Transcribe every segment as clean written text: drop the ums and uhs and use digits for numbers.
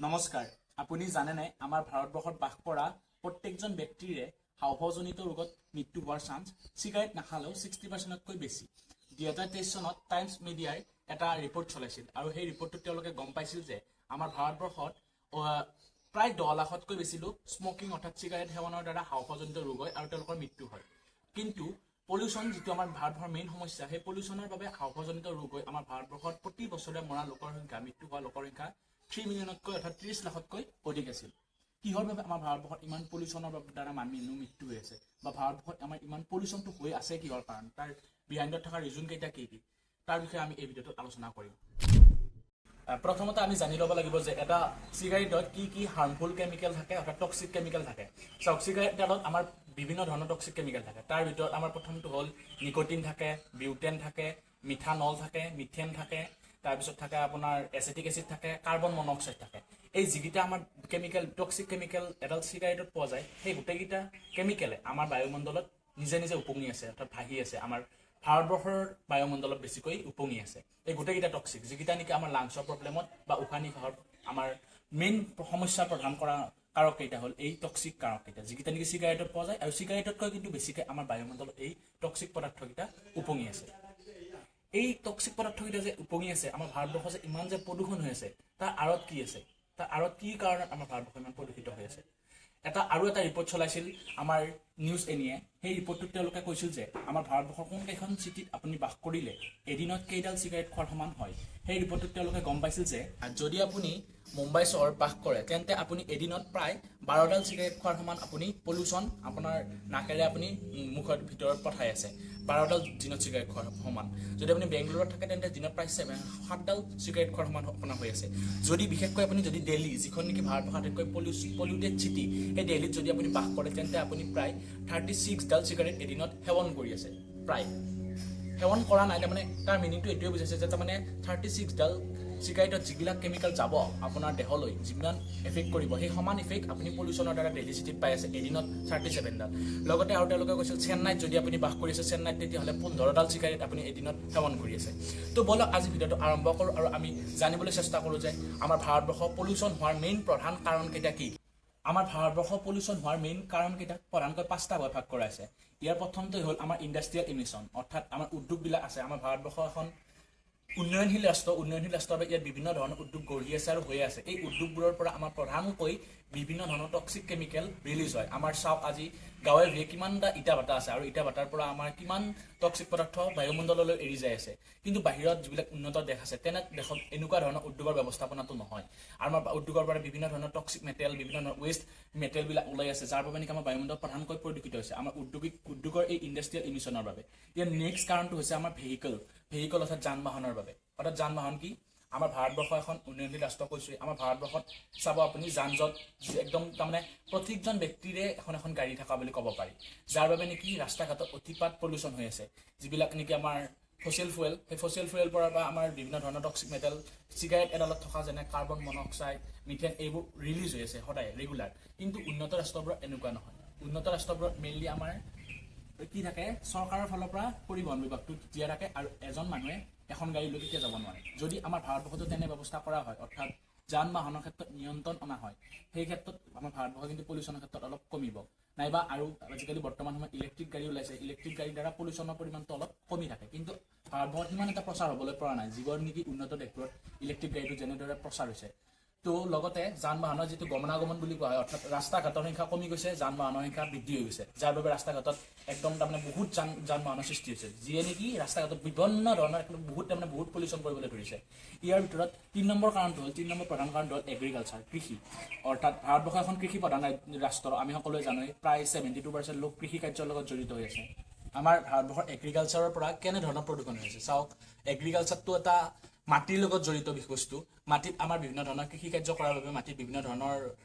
নমস্কাৰ, আপুনি জানেনে আমাৰ ভাৰতবৰ্ষত বাস কৰা প্ৰত্যেকজন ব্যক্তিৰে হাওঁফাওঁজনিত ৰোগত মৃত্যু হোৱাৰ চান্স চিগাৰেট নাখালেও 60%তকৈ বেছি। 2023 চনত টাইমছ মিডিয়াই এটা ৰিপৰ্ট চলাইছিল আৰু সেই ৰিপৰ্টটোত তেওঁলোকে গম পাইছিল যে আমাৰ ভাৰতবৰ্ষত প্ৰায় 10 লাখতকৈ বেছি লোক স্মকিং অৰ্থাৎ চিগাৰেট সেৱনৰ দ্বাৰা হাওঁফাওঁজনিত ৰোগ হয় আৰু তেওঁলোকৰ মৃত্যু হয়। কিন্তু পলিউশ্যন যিটো আমাৰ ভাৰতবৰ্ষৰ মেইন সমস্যা, সেই পলিউশ্যনৰ বাবে হাওঁফাওঁজনিত ৰোগ হৈ আমাৰ ভাৰতবৰ্ষত প্ৰতি বছৰে মৰা লোকৰ সংখ্যা, মৃত্যু হোৱা লোকৰ সংখ্যা 3 মিলিয়নতকৈ অৰ্থাৎ 30 লাখতকৈ অধিক আছিল। কিহৰ বাবে আমাৰ ভাৰতবৰ্ষত ইমান পলিউশ্যনৰ দ্বাৰা মানুহ মৃত্যু হৈ আছে বা ভাৰতবৰ্ষত আমাৰ ইমান পলিউশ্যনটো হৈ আছে কিহৰ কাৰণ, তাৰ বিহাইণ্ডত থকা ৰিজন কেইটা কি কি, তাৰ বিষয়ে আমি এই ভিডিঅ'টোত আলোচনা কৰিম। প্ৰথমতে আমি জানি ল'ব লাগিব যে এটা চিগাৰেটত কি কি হাৰ্মফুল কেমিকেল থাকে অৰ্থাৎ টক্সিক কেমিকেল থাকে। চাওক, চিগাৰেটডালত আমাৰ বিভিন্ন ধৰণৰ টক্সিক কেমিকেল থাকে। তাৰ ভিতৰত আমাৰ প্ৰথমটো হ'ল নিকটিন থাকে, বিউটেন থাকে, মিথানল থাকে, মিথেন থাকে, তাৰপিছত থাকে আপোনাৰ এচেটিক এচিড থাকে, কাৰ্বন মনক্সাইড থাকে। এই যিকেইটা আমাৰ কেমিকেল, টক্সিক কেমিকেল এডাল চিগাৰেটত পোৱা যায়, সেই গোটেইকেইটা কেমিকেলে আমাৰ বায়ুমণ্ডলত নিজে নিজে উপঙি আছে অৰ্থাৎ ভাহি আছে। আমাৰ ভাৰতবৰ্ষৰ বায়ুমণ্ডলত বেছিকৈ উপঙি আছে এই গোটেইকেইটা টক্সিক, যিকেইটা নেকি আমাৰ লাংছৰ প্ৰব্লেমত বা উশাহ নিশাহৰ আমাৰ মেইন সমস্যা প্ৰধান কৰা কাৰককেইটা হ'ল এই টক্সিক কাৰককেইটা, যিকেইটা নেকি চিগাৰেটত পোৱা যায়। আৰু চিগাৰেটতকৈ কিন্তু বেছিকৈ আমাৰ বায়ুমণ্ডলত এই টক্সিক পদাৰ্থকেইটা উপঙি আছে। এই টক্সিক পদাৰ্থকেইটা যে উপঙি আছে, আমাৰ ভাৰতবৰ্ষ যে ইমান যে প্ৰদূষণ হৈ আছে, তাৰ আঁৰত কি আছে, তাৰ আঁৰত কি কাৰণত আমাৰ ভাৰতবৰ্ষ ইমান প্ৰদূষিত হৈ আছে? আৰু এটা ৰিপৰ্ট চলাইছিল আমাৰ নিউজ এনিয়ে। সেই ৰিপৰ্টটোত তেওঁলোকে কৈছিল যে আমাৰ ভাৰতবৰ্ষৰ কোনকেইখন চিটিত আপুনি বাস কৰিলে এদিনত কেইডাল চিগাৰেট খোৱাৰ সমান হয়। সেই ৰিপৰ্টটোত তেওঁলোকে গম পাইছিল যে যদি আপুনি মুম্বাই চহৰত বাস কৰে, তেন্তে আপুনি এদিনত প্ৰায় 12ডাল চিগাৰেট খোৱাৰ সমান আপুনি পলিউশ্যন আপোনাৰ নাকেৰে আপুনি মুখৰ ভিতৰত পঠাই আছে, 12ডাল দিনত চিগাৰেট খোৱাৰ সমান। যদি আপুনি বেংগলোৰত থাকে, তেন্তে দিনত প্ৰায় 7ডাল চিগাৰেট খোৱাৰ সমান আপোনাৰ হৈ আছে। যদি বিশেষকৈ আপুনি যদি দিল্লী, যিখন নেকি ভাৰতবৰ্ষৰ আটাইতকৈ পলিউটেড চিটি, সেই দিল্লীত যদি আপুনি বাস কৰে, তেন্তে আপুনি প্ৰায় 36ডাল চিগাৰেট এদিনত সেৱন কৰি আছে। প্ৰায় সেৱন কৰা নাই, তাৰমানে তাৰ মিনিংটো এইটোৱে বুজাইছে যে তাৰমানে 36ডাল চিগাৰেটত যিবিলাক কেমিকেল যাব আপোনাৰ দেহলৈ, যিমান এফেক্ট কৰিব, সেই সমান ইফেক্ট আপুনি পলিউশ্যনৰ দ্বাৰা দিল্লী চিটিত পাই আছে এদিনত 37ডাল। লগতে আৰু তেওঁলোকে কৈছিল চেন্নাইত যদি আপুনি বাস কৰি আছে চেন্নাইত, তেতিয়াহ'লে 15ডাল চিগাৰেট আপুনি এদিনত সেৱন কৰি আছে। তো ব'লক আজি ভিডিঅ'টো আৰম্ভ কৰোঁ আৰু আমি জানিবলৈ চেষ্টা কৰোঁ যে আমাৰ ভাৰতবৰ্ষ পলিউশ্যন হোৱাৰ মেইন প্ৰধান কাৰণকেইটা কি। আমাৰ ভাৰতবৰ্ষ পলিউশ্যন হোৱাৰ মেইন কাৰণকেইটা প্ৰধানকৈ পাঁচটা ভাগ ভাগ কৰা আছে। ইয়াৰ প্ৰথমটোৱে হ'ল আমাৰ ইণ্ডাষ্ট্ৰিয়েল ইমিশ্যন, অৰ্থাৎ আমাৰ উদ্যোগবিলাক আছে। আমাৰ ভাৰতবৰ্ষ এখন উন্নয়নশীল ৰাষ্ট্ৰ। উন্নয়নশীল ৰাষ্ট্ৰৰ বাবে ইয়াত বিভিন্ন ধৰণৰ উদ্যোগ গঢ়ি আছে আৰু হৈ আছে। এই উদ্যোগবোৰৰ পৰা আমাৰ প্ৰধানকৈ বিভিন্ন ধৰণৰ টক্সিক কেমিকেল ৰিলিজ হয়। আমাৰ চাওক, আজি গাঁৱে ভূঞে কিমানটা ইটা ভাটা আছে আৰু ইটা ভাটাৰ পৰা আমাৰ কিমান টক্সিক পদাৰ্থ বায়ুমণ্ডললৈ এৰি যাই আছে। কিন্তু বাহিৰত যিবিলাক উন্নত দেশ আছে, তেনে দেশত এনেকুৱা ধৰণৰ উদ্যোগৰ ব্যৱস্থাপনাটো নহয়। আৰু আমাৰ উদ্যোগৰ পৰা বিভিন্ন ধৰণৰ টক্সিক মেটেল, বিভিন্ন ধৰণৰ ৱেষ্ট মেটেলবিলাক ওলাই আছে, যাৰ বাবে নেকি আমাৰ বায়ুমণ্ডল প্ৰধানকৈ প্ৰদূষিত হৈছে আমাৰ উদ্যোগৰ এই ইণ্ডাষ্ট্ৰিয়েল ইমিশ্যনৰ বাবে। ইয়াৰ নেক্সট কাৰণটো হৈছে আমাৰ ভেহিকল, ভেহিকল অৰ্থাৎ যান বাহনৰ বাবে। অৰ্থাৎ যান বাহন কি, আমাৰ ভাৰতবৰ্ষ এখন উন্নয়নশীল ৰাষ্ট্ৰ কৈছোৱেই। আমাৰ ভাৰতবৰ্ষত চাব আপুনি যান জঁট একদম, তাৰমানে প্ৰত্যেকজন ব্যক্তিৰে এখন এখন গাড়ী থকা বুলি ক'ব পাৰি, যাৰ বাবে নেকি ৰাস্তা ঘাটত অতিপাত পলিউশ্যন হৈ আছে। যিবিলাক নেকি আমাৰ ফচিল ফুৱেল, সেই ফচিল ফুৱেল পৰা বা আমাৰ বিভিন্ন ধৰণৰ টক্সিক মেটেল, চিগাৰেট এডালত থকা যেনে কাৰ্বন মনক্সাইড, মিথেন, এইবোৰ ৰিলিজ হৈ আছে সদায় ৰেগুলাৰ। কিন্তু উন্নত ৰাষ্ট্ৰবোৰত এনেকুৱা নহয়। উন্নত ৰাষ্ট্ৰবোৰত মেইনলি আমাৰ কি থাকে, চৰকাৰৰ ফালৰ পৰা পৰিবহণ বিভাগটো দিয়া থাকে আৰু এজন মানুহে এখন গাড়ী লৈ কেতিয়া যাব নোৱাৰে। যদি আমাৰ ভাৰতবৰ্ষতো তেনে ব্যৱস্থা কৰা হয়, অৰ্থাৎ যান বাহনৰ ক্ষেত্ৰত নিয়ন্ত্ৰণ অনা হয়, সেই ক্ষেত্ৰত আমাৰ ভাৰতবৰ্ষ কিন্তু পলিউশ্যনৰ ক্ষেত্ৰত অলপ কমিব। নাইবা আৰু আজিকালি বৰ্তমান সময়ত ইলেক্ট্ৰিক গাড়ী ওলাইছে, ইলেক্ট্ৰিক গাড়ীৰ দ্বাৰা পলিউশ্যনৰ পৰিমাণটো অলপ কমি থাকে। কিন্তু ভাৰতবৰ্ষত সিমান এটা প্ৰচাৰ হ'বলৈ পৰা নাই, যিবোৰ নেকি উন্নত দেশবোৰত ইলেক্ট্ৰিক গাড়ীটো যেনেদৰে প্ৰচাৰ হৈছে। তো লগতে যান বাহনৰ যিটো গমনাগমন বুলি কোৱা হয়, অৰ্থাৎ ৰাস্তা ঘাটৰ সংখ্যা কমি গৈছে, যান বাহনৰ সংখ্যা বৃদ্ধি হৈ গৈছে, যাৰ বাবে ৰাস্তা ঘাটত একদম তাৰমানে বহুত যান বাহনৰ সৃষ্টি হৈছে, যিয়ে নেকি ৰাস্তা ঘাটত বিভিন্ন ধৰণৰ একদম বহুত তাৰমানে বহুত পলিউশ্যন কৰিবলৈ ধৰিছে। ইয়াৰ ভিতৰত তিনি নম্বৰ কাৰণটো হ'ল, তিনি নম্বৰ প্ৰধান কাৰণটো হ'ল এগ্ৰিকালচাৰ, কৃষি। অৰ্থাৎ ভাৰতবৰ্ষ এখন কৃষি প্ৰধান ৰাষ্ট্ৰ, আমি সকলোৱে জানোৱেই প্ৰায় 72% লোক কৃষি কাৰ্যৰ লগত জড়িত হৈ আছে। আমাৰ ভাৰতবৰ্ষৰ এগ্ৰিকালচাৰৰ পৰা কেনেধৰণৰ প্ৰদূষণ হৈ আছে চাওক, এগ্ৰিকালচাৰটো এটা মাটিৰ লগত জড়িত বিষয়বস্তু। মাটিত আমাৰ বিভিন্ন ধৰণৰ কৃষি কাৰ্য কৰাৰ বাবে মাটিত বিভিন্ন ধৰণৰ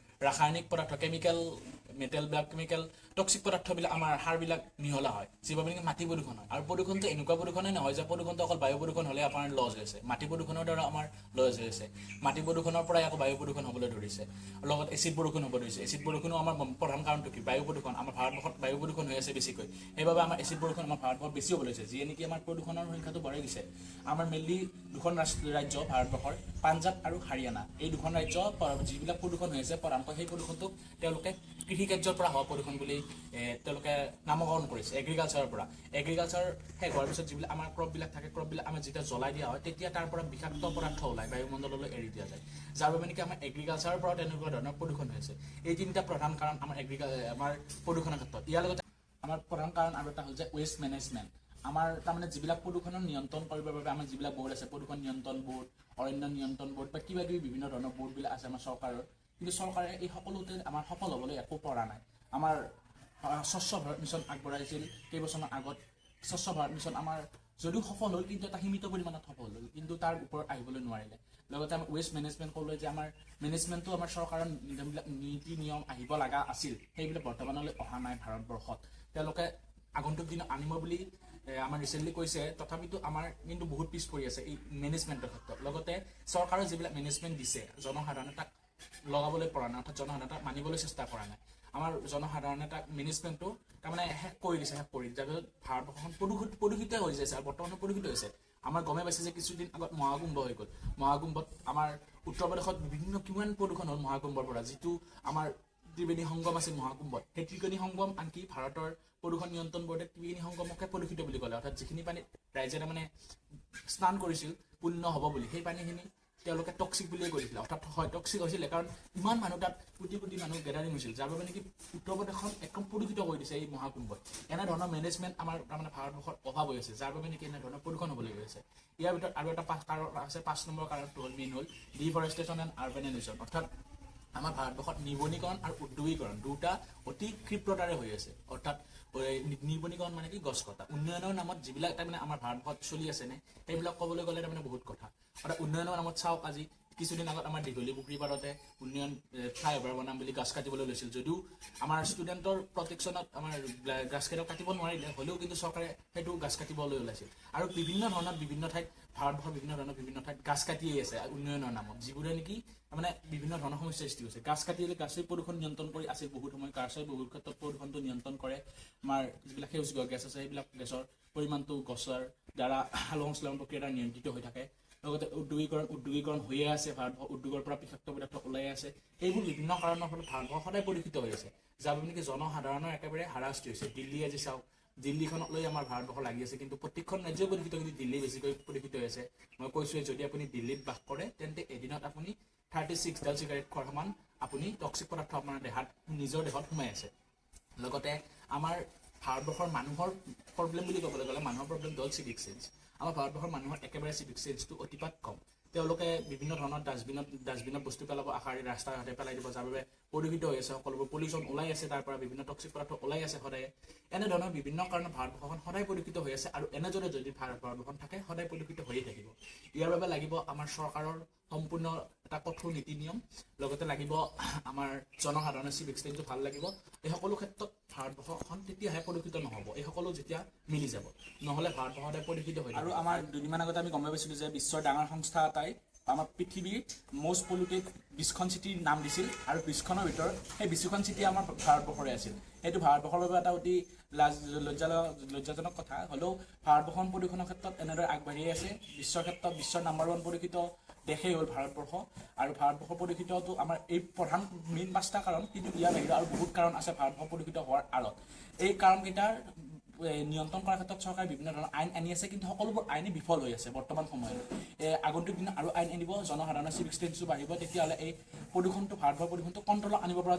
ৰাসায়নিক পদাৰ্থ, কেমিকেল মেটেল বা কেমিকেল টক্সিক পদাৰ্থবিলাক আমাৰ সাৰবিলাক মিহলা হয়, যিবাবে নেকি মাটি প্ৰদূষণ হয়। আৰু প্ৰদূষণটো এনেকুৱা প্ৰদূষণে নহয় যে প্ৰদূষণটো অকল বায়ু প্ৰদূষণ হ'লে আপোনাৰ লছ হৈছে, মাটি প্ৰদূষণৰ দ্বাৰা আমাৰ লছ হৈ আছে। মাটি প্ৰদূষণৰ পৰাই আকৌ বায়ু প্ৰদূষণ হ'বলৈ ধৰিছে, লগত এচিড বৰষুণ হ'ব ধৰিছে। এচিড বৰষুণো আমাৰ প্ৰধান কাৰণটো কি? বায়ু প্ৰদূষণ। আমাৰ ভাৰতবৰ্ষত বায়ু প্ৰদূষণ হৈ আছে বেছিকৈ, সেইবাবে আমাৰ এচিড বৰষুণ আমাৰ ভাৰতবৰ্ষত বেছি হ'ব লৈছে, যিয়ে নেকি আমাৰ প্ৰদূষণৰ সংখ্যাটো বঢ়াই দিছে। আমাৰ মেইনলি দুখন ৰাজ্য ভাৰতবৰ্ষৰ, পাঞ্জাৱ আৰু হাৰিয়ানা, এই দুখন ৰাজ্য যিবিলাক প্ৰদূষণ হৈ আছে প্ৰধানকৈ সেই প্ৰদূষণটোক তেওঁলোকে কৃষিকাৰ্যৰ পৰা হোৱা প্ৰদূষণ বুলি তেওঁলোকে নামকৰণ কৰিছে। এগ্ৰিকালচাৰৰ পৰা, এগ্ৰিকালচাৰ শেষ হোৱাৰ পিছত যিবিলাক আমাৰ ক্ৰপবিলাক থাকে, ক্ৰপবিলাক আমাৰ যেতিয়া জ্বলাই দিয়া হয় তেতিয়া তাৰ পৰা বিষাক্ত পদাৰ্থ ওলায়, বায়ুমণ্ডললৈ এৰি দিয়া যায়, যাৰ বাবে নেকি আমাৰ এগ্ৰিকালচাৰৰ পৰাও তেনেকুৱা ধৰণৰ প্ৰদূষণ হৈ আছে। এই তিনিটা প্ৰধান কাৰণ আমাৰ আমাৰ প্ৰদূষণৰ ক্ষেত্ৰত। ইয়াৰ লগতে আমাৰ প্ৰধান কাৰণ আৰু এটা হ'ল যে ৱেষ্ট মেনেজমেণ্ট। আমাৰ তাৰমানে যিবিলাক প্ৰদূষণৰ নিয়ন্ত্ৰণ কৰিবৰ বাবে আমাৰ যিবিলাক বৰ্ড আছে, প্ৰদূষণ নিয়ন্ত্ৰণ বৰ্ড, অৰণ্য নিয়ন্ত্ৰণ বৰ্ড বা কিবা কিবি বিভিন্ন ধৰণৰ বৰ্ডবিলাক আছে আমাৰ চৰকাৰৰ, কিন্তু চৰকাৰে এই সকলোতে আমাৰ সফল হ'বলৈ একো পৰা নাই। আমাৰ স্বচ্ছ ভাৰত মিছন আগবঢ়াইছিল কেইবছৰমান আগত। স্বচ্ছ ভাৰত মিছন আমাৰ যদিও সফল হ'ল, কিন্তু এটা সীমিত পৰিমাণত সফল হ'ল, কিন্তু তাৰ ওপৰত আহিবলৈ নোৱাৰিলে। লগতে আমাৰ ৱেষ্ট মেনেজমেণ্ট ক'লে যে আমাৰ মেনেজমেণ্টটো আমাৰ চৰকাৰৰ যিবিলাক নীতি নিয়ম আহিব লগা আছিল সেইবিলাক বৰ্তমানলৈ অহা নাই ভাৰতবৰ্ষত। তেওঁলোকে আগন্তুক দিনত আনিব বুলি আমাৰ ৰিচেণ্টলি কৈছে, তথাপিতো আমাৰ কিন্তু বহুত পিছ পৰি আছে এই মেনেজমেণ্টৰ ক্ষেত্ৰত। লগতে চৰকাৰৰ যিবিলাক মেনেজমেণ্ট দিছে জনসাধাৰণে তাক লগাবলৈ পৰা নাই, অৰ্থাৎ জনসাধাৰণে তাক মানিবলৈ চেষ্টা কৰা নাই। আমাৰ জনসাধাৰণে তাক মেনেজমেণ্টটো তাৰমানে শেষ কৰি দিছে, শেষ কৰি যাৰ পিছত ভাৰতবৰ্ষখন প্ৰদূষিত হৈ যাইছে আৰু বৰ্তমানো প্ৰদূষিত হৈছে। আমাৰ গমেই পাইছে যে কিছুদিন আগত মহাকুম্ভ হৈ গ'ল। মহাকুম্ভত আমাৰ উত্তৰ প্ৰদেশত বিভিন্ন কিমান প্ৰদূষণ হ'ল মহাকুম্ভৰ পৰা, যিটো আমাৰ ত্ৰিবেণী সংগম আছিল মহাকুম্ভত, সেই ত্ৰিবেণী সংগম আনকি ভাৰতৰ প্ৰদূষণ নিয়ন্ত্ৰণ বৰ্ডে ত্ৰিবেণী সংগমকে প্ৰদূষিত বুলি ক'লে। অৰ্থাৎ যিখিনি পানীত ৰাইজে তাৰমানে স্নান কৰিছিল পুণ্য হ'ব বুলি, সেই পানীখিনি তেওঁলোকে টক্সিক বুলিয়ে কৈ দিছিলে। অৰ্থাৎ হয় টক্সিক হৈছিলে, কাৰণ ইমান মানুহ তাত কোটি কোটি মানুহ গেডাৰিং হৈছিল, যাৰ বাবে নেকি উত্তৰ প্ৰদেশখন একদম প্ৰদূষিত কৰি দিছে এই মহাকুম্ভত। এনেধৰণৰ মেনেজমেণ্ট আমাৰ তাৰমানে ভাৰতবৰ্ষত অভাৱ হৈ আছে, যাৰ বাবে নেকি এনেধৰণৰ প্ৰদূষণ হ'বলৈ গৈ আছে। ইয়াৰ ভিতৰত আৰু এটা কাৰণ আছে, 5 নম্বৰ কাৰণটো হ'ল মেইন হ'ল ডিফৰেষ্টেশ্যন এণ্ড আৰবানাইজেশ্যন। অৰ্থাৎ আমাৰ ভাৰতবৰ্ষত নিৰ্বনীকৰণ আৰু উদ্যোগীকৰণ দুটা অতি ক্ষিপ্ৰতাৰে হৈ আছে। অৰ্থাৎ নিৰ্বনীকৰণ মানে কি? গছ কটা। উন্নয়নৰ নামত যিবিলাক তাৰমানে আমাৰ ভাৰতবৰ্ষত চলি আছে নে, সেইবিলাক ক'বলৈ গ'লে তাৰমানে বহুত কথা। অৰ্থাৎ উন্নয়নৰ নামত চাওক, আজি কিছুদিন আগত আমাৰ দীঘলী পুখুৰী পাৰতে উন্নয়ন ফ্লাইঅভাৰ বনাম বুলি গছ কাটিবলৈ লৈছিল, যদিও আমাৰ ষ্টুডেণ্টৰ প্ৰটেকশ্যনত আমাৰ গছকেইটা কাটিব নোৱাৰিলে, হ'লেও কিন্তু চৰকাৰে সেইটো গছ কাটিবলৈ ওলাইছিল। আৰু বিভিন্ন ধৰণৰ বিভিন্ন ঠাইত ভাৰতবৰ্ষৰ বিভিন্ন ধৰণৰ বিভিন্ন ঠাইত গছ কাটিয়ে আছে উন্নয়নৰ নামত, যিবোৰে নেকি মানে বিভিন্ন ধৰণৰ সমস্যাৰ সৃষ্টি হৈছে। গছ কাটি গছে প্ৰদূষণ নিয়ন্ত্ৰণ কৰি আছিল বহুত সময়, গছে বহুত ক্ষেত্ৰত প্ৰদূষণটো নিয়ন্ত্ৰণ কৰে। আমাৰ যিবিলাক সেউজীয়া গেছ আছে সেইবিলাক গেছৰ পৰিমাণটো গছৰ দ্বাৰা সালোক সংশ্লেষণ প্ৰক্ৰিয়াৰ দ্বাৰা নিয়ন্ত্ৰিত হৈ থাকে। লগতে উদ্যোগীকৰণ হৈয়ে আছে, ভাৰতবৰ্ষ উদ্যোগৰ পৰা বিষাক্ত পদাৰ্থ ওলাই আছে। এইবোৰ বিভিন্ন কাৰণৰ ফলত ভাৰতবৰ্ষ সদায় প্ৰদূষিত হৈ আছে, যাৰ বাবে নেকি জনসাধাৰণৰ একেবাৰে হাৰাশাস্তি হৈছে। দিল্লী আজি চাওক, দিল্লীখনক লৈ আমাৰ ভাৰতবৰ্ষ লাগি আছে, কিন্তু প্ৰত্যেকখন ৰাজ্যই প্ৰদূষিত, কিন্তু দিল্লী বেছিকৈ প্ৰদূষিত হৈ আছে। মই কৈছোঁৱে, যদি আপুনি দিল্লীত বাস কৰে তেন্তে এদিনত আপুনি 36ডাল চিগাৰেট খোৱাৰ সমান আপুনি টক্সিক পদাৰ্থ আপোনাৰ দেহাত, নিজৰ দেহত সোমাই আছে। লগতে আমাৰ ভাৰতবৰ্ষৰ মানুহৰ প্ৰব্লেম বুলি ক'বলৈ গ'লে মানুহৰ প্ৰব্লেমটো হ'ল চিভিক চেঞ্চ। আমাৰ ভাৰতবৰ্ষৰ মানুহৰ একেবাৰে চিভিক চেঞ্চটো অতিপাত কম। তেওঁলোকে বিভিন্ন ধৰণৰ ডাষ্টবিনত বস্তু পেলাব, আশাৰে ৰাস্তা ঘাটে পেলাই দিব, যাৰ বাবে প্ৰদূষিত হৈ আছে সকলোবোৰ, পলিউশ্যন ওলাই আছে, তাৰ পৰা বিভিন্ন টক্সিক পদাৰ্থ ওলাই আছে সদায়। এনেধৰণৰ বিভিন্ন কাৰণত ভাৰতবৰ্ষখন সদায় প্ৰদূষিত হৈ আছে আৰু এনেদৰে যদি ভাৰতবৰ্ষখন থাকে সদায় প্ৰদূষিত হৈয়ে থাকিব। ইয়াৰ বাবে লাগিব আমাৰ চৰকাৰৰ সম্পূৰ্ণ এটা কঠোৰ নীতি নিয়ম, লগতে লাগিব আমাৰ জনসাধাৰণৰ চিভিক চেঞ্চটো ভাল লাগিব। এই সকলো ক্ষেত্ৰত ভাৰতবৰ্ষখন তেতিয়াহে প্ৰদূষিত নহ'ব, এই সকলো যেতিয়া মিলি যাব, নহ'লে ভাৰতবৰ্ষ সদায় প্ৰদূষিত হৈ থাকিব। আৰু আমাৰ দুদিনমান আগতে আমি গম পাইছিলোঁ যে বিশ্বৰ ডাঙৰ সংস্থা এটাই আমাৰ পৃথিৱীৰ মষ্ট পলিউটেড 20খন চিটিৰ নাম দিছিল আৰু 20খনৰ ভিতৰত সেই 20খন চিটি আমাৰ ভাৰতবৰ্ষৰে আছিল। সেইটো ভাৰতবৰ্ষৰ বাবে এটা অতি লজ্জাজনক কথা। হ'লেও ভাৰতবৰ্ষখন প্ৰদূষণৰ ক্ষেত্ৰত এনেদৰে আগবাঢ়িয়ে আছে। বিশ্বৰ ক্ষেত্ৰত বিশ্বৰ নাম্বাৰ 1 প্ৰদূষিত দেশেই হ'ল ভাৰতবৰ্ষ। আৰু ভাৰতবৰ্ষ প্ৰদূষিতটো আমাৰ এই প্ৰধান মেইন 5টা কাৰণ, কিন্তু ইয়াৰ বাহিৰেও আৰু বহুত কাৰণ আছে ভাৰতবৰ্ষ প্ৰদূষিত হোৱাৰ আঁৰত। এই কাৰণকেইটাৰ নিয়ন্ত্ৰণ কৰাৰ ক্ষেত্ৰত চৰকাৰে বিভিন্ন ধৰণৰ আইন আনি আছে, কিন্তু সকলোবোৰ আইনে বিফল হৈ আছে বৰ্তমান সময়ত। আগন্তুক দিনত আৰু আইন আনিব, জনসাধাৰণৰ চিভিক চেঞ্চটো বাঢ়িব, তেতিয়াহ'লে এই প্ৰদূষণটো, ভাৰতবৰ্ষৰ প্ৰদূষণটো কণ্ট্ৰলত আনিব পৰা যাব।